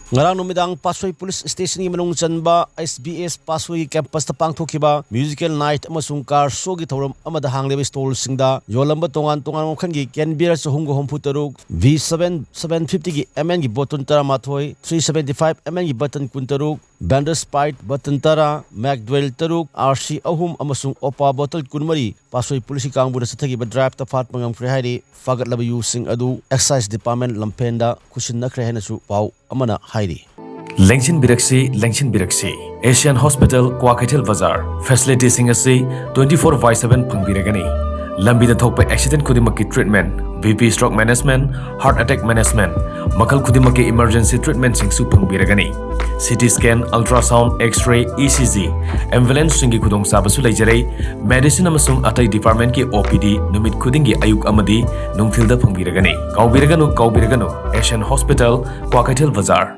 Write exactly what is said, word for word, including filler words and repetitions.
ꯉꯔꯥꯡ ꯅꯨꯃꯤꯗꯥꯡ ꯄꯥꯠꯁꯣꯏ ꯄꯨꯂꯤꯁ ꯁ꯭ꯇꯦꯁꯟꯒꯤ ꯃꯅꯨꯡ ꯆꯟꯕ ꯑꯦꯁ ꯕꯤ ꯑꯦꯁ ꯄꯥꯠꯁꯣꯏꯒꯤ ꯀꯦꯝꯄꯁꯇ ꯄꯥꯡꯊꯣꯛꯈꯤꯕ ꯃ꯭ꯌꯨꯖꯤꯀꯦꯜ ꯅꯥꯏꯠ ꯑꯃꯁꯨꯡ ꯀꯥꯔ ꯁꯣꯒꯤ ꯊꯧꯔꯝ ꯑꯃꯗ ꯍꯥꯡꯂꯤꯕ ꯁ꯭ꯇꯣꯜꯁꯤꯡꯗ ꯌꯣꯜꯂꯝꯕ ꯇꯣꯉꯥꯟ ꯇꯣꯉꯥꯟꯕ ꯃꯈꯜꯒꯤ ꯀꯦꯟ ꯕꯤꯌꯔ ꯆꯍꯨꯝꯒ ꯍꯨꯝꯐꯨ ꯇꯔꯨꯛ, ꯚꯤ ꯁꯚꯦꯟ ꯁꯚꯦꯟ ꯐꯤꯐꯇꯤꯒꯤ ꯑꯦꯝ ꯑꯦꯜꯒꯤ ꯕꯣꯇꯜ ꯇꯔꯥꯃꯥꯊꯣꯏ, ꯊ꯭ꯔꯤ ꯁꯚꯦꯟꯇꯤ ꯐꯥꯏꯚ ꯑꯦꯝ ꯑꯦꯜꯒꯤ ꯕꯣꯇꯜ ꯀꯨꯟꯇꯔꯨꯛ, ꯕꯦꯟꯗꯔ ꯁ꯭ꯄ꯭ꯔꯥꯏꯠ ꯕꯣꯇꯜ ꯇꯔꯥ, ꯃꯦꯛꯗ꯭ꯋꯦꯜ ꯇꯔꯨꯛ, ꯑꯥꯔ ꯁꯤ ꯑꯍꯨꯝ ꯑꯃꯁꯨꯡ ꯑꯣꯄꯥ ꯕꯣꯇꯜ ꯀꯨꯟꯃꯔꯤ ꯄꯥꯠꯁꯣꯏ ꯄꯨꯂꯤꯁꯀꯤ ꯀꯥꯡꯕꯨꯅ ꯆꯠꯊꯈꯤꯕ ꯗ꯭ꯔꯥꯏꯚꯇ ꯐꯥꯠꯄ ꯉꯝꯈ꯭ꯔꯦ ꯍꯥꯏꯔꯤ꯫ ꯐꯥꯒꯠꯂꯕ ꯌꯨꯁꯤꯡ ꯑꯗꯨ ꯑꯦꯛꯁꯥꯏꯖ ꯗꯤꯄꯥꯔꯠꯃꯦꯟ ꯂꯝꯐꯦꯟꯗ ꯈꯨꯠꯁꯤꯟꯅꯈ꯭ꯔꯦ ꯍꯥꯏꯅꯁꯨ ꯄꯥꯎ ꯑꯃꯅ ꯍꯥꯏꯔꯤ꯫ ꯂꯦꯡꯁꯤꯟꯕꯤꯔꯛꯁꯤ, ꯂꯦꯡꯁꯤꯟꯕꯤꯔꯛꯁꯤ꯫ ꯑꯦꯁꯤꯌꯥꯟ ꯍꯣꯁꯄꯤꯇꯥꯜ, ꯀ꯭ꯋꯥꯀꯩꯊꯦꯜ ꯕꯖꯥꯔ꯫ ꯐꯦꯁꯤꯂꯤꯇꯤꯁꯤꯡ ꯑꯁꯤ twenty four by seven ꯐꯪꯕꯤꯔꯒꯅꯤ꯫ ꯂꯝꯕꯤꯗ ꯊꯣꯛꯄ ꯑꯦꯛꯁꯤꯗꯦꯟ ꯈꯨꯗꯤꯡꯃꯛꯀꯤ treatment, B P stroke management, heart attack management, ꯃꯈꯜ ꯈꯨꯗꯤꯡꯃꯛꯀꯤ ꯏꯃꯔꯖꯦꯟꯁꯤ ꯇ꯭ꯔꯤꯠꯃꯦꯟꯁꯤꯡꯁꯨ ꯐꯪꯕꯤꯔꯒꯅꯤ꯫ C T scan, ultrasound, X ray, E C G, ꯑꯦꯝꯕꯨꯂꯦꯟꯁꯁꯤꯡꯒꯤ ꯈꯨꯗꯣꯡꯆꯥꯕꯁꯨ ꯂꯩꯖꯔꯦ꯫ ꯃꯦꯗꯤꯁꯤꯟ ꯑꯃꯁꯨꯡ ꯑꯇꯩ ꯗꯤꯄꯥꯔꯠꯃꯦꯟꯀꯤ ꯑꯣ ꯄꯤ ꯗꯤ ꯅꯨꯃꯤꯠ ꯈꯨꯗꯤꯡꯒꯤ ꯑꯌꯨꯛ ꯑꯃꯗꯤ ꯅꯨꯡꯊꯤꯜꯗ ꯐꯪꯕꯤꯔꯒꯅꯤ꯫ ꯀꯥꯎꯕꯤꯔꯒꯅꯨ, ꯀꯥꯎꯕꯤꯔꯒꯅꯨ, ꯑꯦꯁꯤꯌꯥꯟ ꯍꯣꯁꯄꯤꯇꯥꯜ, ꯀ꯭ꯋꯥꯀꯩꯊꯦꯜ ꯕꯖꯥꯔ꯫